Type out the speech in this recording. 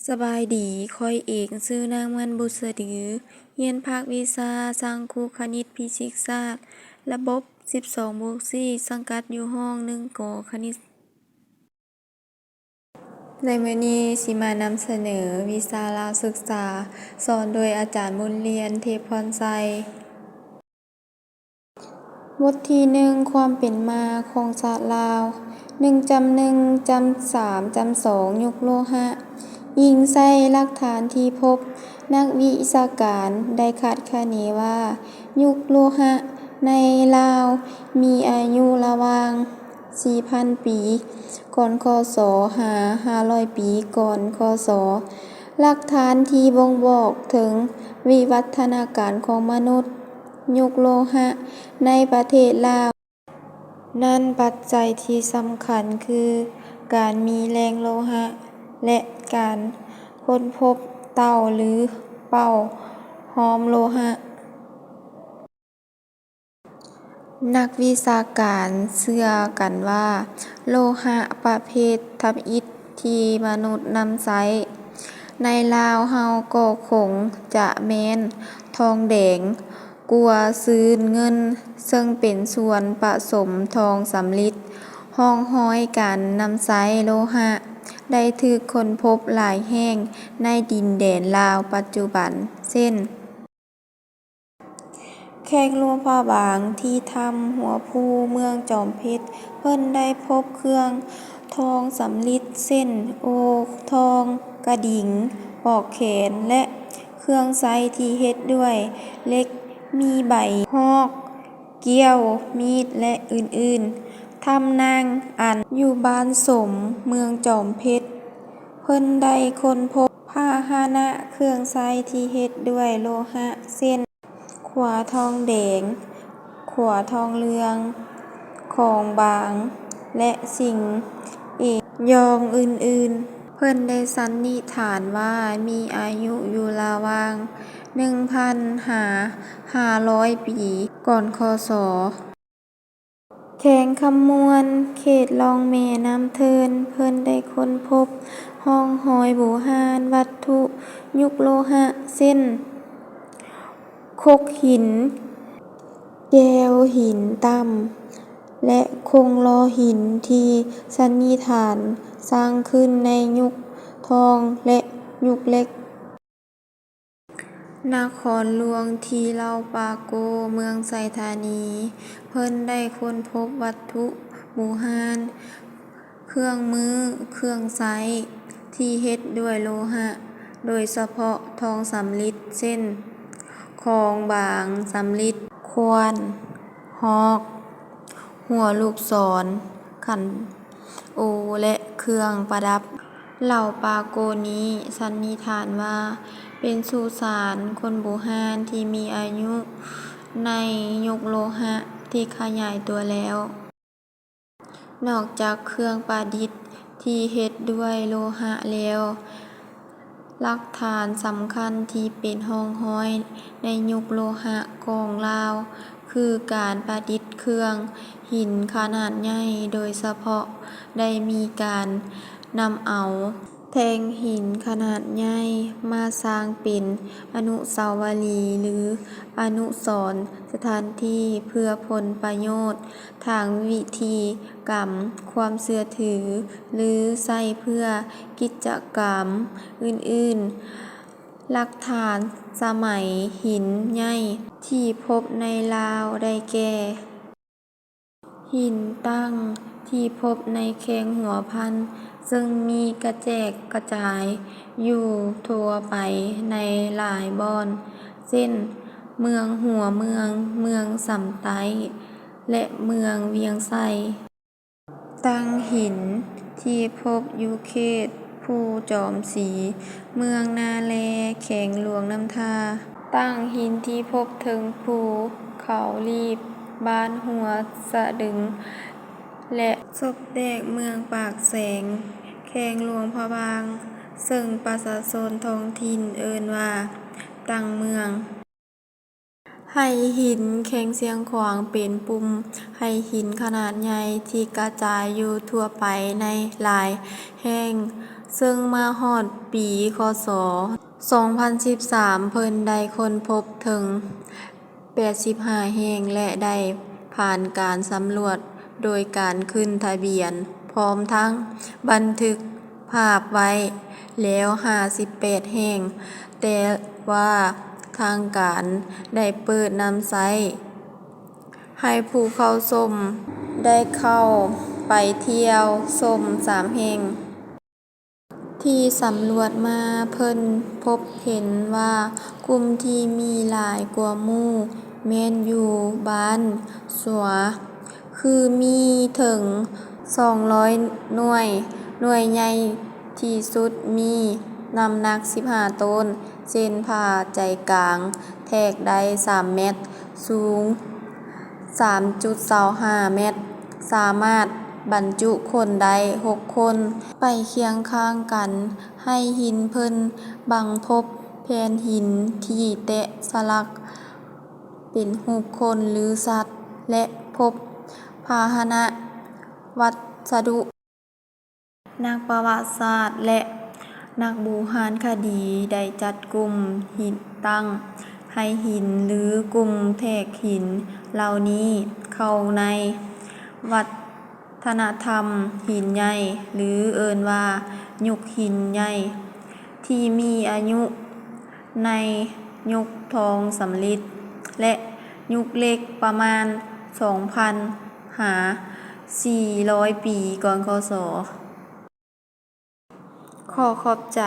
ສະບາຍດີ, ຂ້ອຍເອງຊື່ນາງ ມັນບຸດສະດື, ຮຽນພາກວິຊາສັງຄຸຄະນິດ ຟີຊິກສາດ ລະບົບສິບສອງບວກສີ່ ສັງກັດຢູ່ຫ້ອງໜຶ່ງ ກ ຄະນິດ. ໃນມື້ນີ້ຊິມານຳສະເໜີວິຊາລາວສຶກສາ ສອນໂດຍອາຈານບຸນລຽນ ເທບພອນໄຊ. ບົດທີໜຶ່ງ ຄວາມເປັນມາຂອງຊາດລາວ ໜຶ່ງຈຸດໜຶ່ງຈຸດສາມຈຸດສອງ ຍຸກໂລຫະ. ອີງໃສ່ຫຼັກຖານທີ່ພົບ, ນັກວິຊາການໄດ້ຄາດຄະເນວ່າ ຍຸກໂລຫະໃນລາວມີອາຍຸລະຫວ່າງສີ່ພັນປີ ກ່ອນ ຄ.ສ. ຫາ ຫ້າຮ້ອຍປີ ກ່ອນ ຄ.ສ. ຫຼັກຖານທີ່ບົ່ງບອກເຖິງວິວັດທະນາການຂອງມະນຸດ ຍຸກໂລຫະໃນປະເທດລາວນັ້ນ, ປັດໄຈທີ່ສຳຄັນຄືການມີແຫຼ່ງໂລຫະ ແລະ ການຄົ້ນພົບເຕົ້າ ຫຼື ເປົ້າຫ້ອມໂລຫະ. ນັກວິຊາການເຊື່ອກັນວ່າ ໂລຫະປະເພດທຳອິດທີ່ມະນຸດນຳໃຊ້ໃນລາວເຮົາກໍຄົງຈະແມ່ນທອງແດງ, ກົວຊືນເງິນ ເຊິ່ງເປັນສ່ວນປະສົມທອງສຳລິດ. ຮ່ອງຮອຍການນຳໃຊ້ໂລຫະໄດ້ຖືກຄົ້ນພົບຫຼາຍແຫ່ງໃນດິນແດນລາວປັດຈຸບັນ ເຊັ່ນ ແຂວງຫຼວງພະບາງ ທີ່ຖ້ຳຫົວພູ ເມືອງຈອມເພັດ ເພິ່ນໄດ້ພົບເຄື່ອງທອງສຳລິດ ເຊັ່ນ ໂອທອງ, ກະດິງ, ປອກແຂນ ແລະ ເຄື່ອງໃຊ້ທີ່ເຮັດດ້ວຍເຫຼັກ, ມີໃບຮອກ, ກ້ຽວ, ມີດ ແລະ ອື່ນໆ. ຖ້ຳນາງອັນ ຢູ່ບ້ານສົມ ເມືອງຈອມເພັດ ເພິ່ນໄດ້ຄົ້ນພົບພາຫະນະເຄື່ອງໃຊ້ທີ່ເຮັດດ້ວຍໂລຫະ ເຊັ່ນ ຂວາທອງແດງ, ຂວາທອງເຫຼືອງ, ຂອງບາງ ແລະ ສິ່ງເອກຢ່ອງອື່ນໆ. ເພິ່ນໄດ້ສັນນິຖານວ່າມີອາຍຸຢູ່ລະຫວ່າງໜຶ່ງພັນຫາຫ້າຮ້ອຍປີ ກ່ອນ ຄ.ສ. ແຂວງຄຳມ່ວນ ເຂດລ່ອງແມ່ນ້ຳເທີນ ເພິ່ນໄດ້ຄົ້ນພົບຮ່ອງຮອຍບູຮານວັດຖຸຍຸກໂລຫະ ເຊັ່ນ ຄົກຫີນ, ແກ້ວຫີນຕ່ຳ ແລະ ຄົງຫຼໍ່ຫີນທີ່ສັນນິຖານສ້າງຂຶ້ນໃນຍຸກທອງ ແລະ ຍຸກເຫຼັກ. ນະຄອນຫຼວງທີ່ເຫຼົ່າປາໂກ ເມືອງໄຊທານີ ເພິ່ນໄດ້ຄົ້ນພົບວັດຖຸບູຮານ, ເຄື່ອງມື, ເຄື່ອງໃຊ້ທີ່ເຮັດດ້ວຍໂລຫະ, ໂດຍສະເພາະທອງສຳລິດ ເຊັ່ນ ຂອງບາງສຳລິດ, ຂວ້ານ, ຮອກ, ຫົວລູກສອນ, ຂັນໂອ ແລະ ເຄື່ອງປະດັບ. ເຫຼົ່າປາໂກນີ້ສັນນິຖານວ່າເປັນສຸສານຄົນບູຮານທີ່ມີອາຍຸໃນຍຸກໂລຫະທີ່ຂະຫຍາຍຕົວແລ້ວ. ນອກຈາກເຄື່ອງປະດິດທີ່ເຮັດດ້ວຍໂລຫະແລ້ວ, ຫຼັກຖານສຳຄັນທີ່ເປັນຮ່ອງຮອຍໃນຍຸກໂລຫະຂອງລາວ ຄືການປະດິດເຄື່ອງຫີນຂະໜາດໃຫຍ່, ໂດຍສະເພາະໄດ້ມີການນຳເອົາແທ່ງຫີນຂະໜາດໃຫຍ່ມາສ້າງເປັນອະນຸສາວະລີ ຫຼື ອະນຸສອນສະຖານທີ່ເພື່ອຜົນປະໂຫຍດທາງວິທີກຳ, ຄວາມເຊື່ອຖື ຫຼື ໃຊ້ເພື່ອກິດຈະກຳອື່ນໆ. ຫຼັກຖານສະໄໝຫີນໃຫຍ່ທີ່ພົບໃນລາວໄດ້ແກ່ ຫີນຕັ້ງທີ່ພົບໃນແຂວງຫົວພັນ ເຊິ່ງມີກະແຈກກະຈາຍຢູ່ທົ່ວໄປໃນຫຼາຍບ່ອນ ເຊັ່ນ ເມືອງຫົວເມືອງ, ເມືອງຊຳໃຕ້ ແລະ ເມືອງວຽງໄຊ. ຕັ່ງຫີນທີ່ພົບຢູ່ເຂດພູຈອມສີ, ເມືອງນາແລ, ແຂວງຫຼວງນ້ຳທາ. ຕັ່ງຫີນທີ່ພົບເທິງພູເຂົາລີບ, ບ້ານຫົວສະດຶງ ແລະ ສົບແດກ, ເມືອງປາກແຊງ, ແຂວງຫຼວງພະບາງ, ເຊິ່ງປະຊາຊົນທ້ອງຖິ່ນເອີ້ນວ່າ ຕັ່ງເມືອງ. ໄຫຫີນແຂວງຊຽງຂວາງເປັນປຸ່ມໄຫຫີນຂະໜາດໃຫຍ່ທີ່ກະຈາຍຢູ່ທົ່ວໄປໃນຫຼາຍແຫ່ງ, ເຊິ່ງມາຮອດປີ ຄ.ສ. ສອງພັນສິບສາມ ເພິ່ນໄດ້ຄົ້ນພົບເຖິງ ແປດສິບຫ້າແຫ່ງ ແລະ ໄດ້ຜ່ານການສຳຫຼວດໂດຍການຂຶ້ນທະບຽນ, ພ້ອມທັງບັນທຶກພາບໄວ້ແລ້ວ ຫ້າສິບແປດແຫ່ງ, ແຕ່ວ່າທາງການໄດ້ເປີດນຳໃຊ້ໃຫ້ຜູ້ເຂົ້າຊົມໄດ້ເຂົ້າໄປທ່ຽວຊົມສາມແຫ່ງ. ທີ່ສຳຫຼວດມາ ເພິ່ນພົບເຫັນວ່າກຸ່ມທີ່ມີຫຼາຍກວ່າໝູ່ແມ່ນຢູ່ບ້ານສັວ ຄືມີເຖິງສອງຮ້ອຍໜ່ວຍ, ໜ່ວຍໃຫຍ່ທີ່ສຸດມີນ້ຳໜັກສິບຫ້າໂຕນ, ເສັ້ນຜ່າໃຈກາງແທກໄດ້ສາມແມັດ, ສູງ ສາມຈຸດຊາວຫ້າແມັດ, ສາມາດບັນຈຸຄົນໄດ້ຫົກຄົນ. ໄປຄຽງຂ້າງກັນ, ໄຫຫີນເພິ່ນບັງພົບແຜ່ນຫີນທີ່ແຕະສະຫຼັກເປັນຮູບຄົນ ຫຼື ສັດ ແລະ ພົບພາຫະນະວັດສະດຸ. ນັກປະຫວັດສາດ ແລະ ນັກບູຮານຄະດີໄດ້ຈັດກຸ່ມຫີນຕັ້ງໄຫຫີນ ຫຼື ກຸ່ມແທກຫີນເຫຼົ່ານີ້ເຂົ້າໃນວັດທະນະທຳຫີນໃຫຍ່ ຫຼື ເອີ້ນວ່າຍຸກຫີນໃຫຍ່ ທີ່ມີອາຍຸໃນຍຸກທອງສຳລິດ ແລະ ຍຸກເຫຼັກປະມານສອງພັນຫາສີ່ຮ້ອຍປີກ່ອນ ຄ.ສ. ຂໍຂອບໃຈ.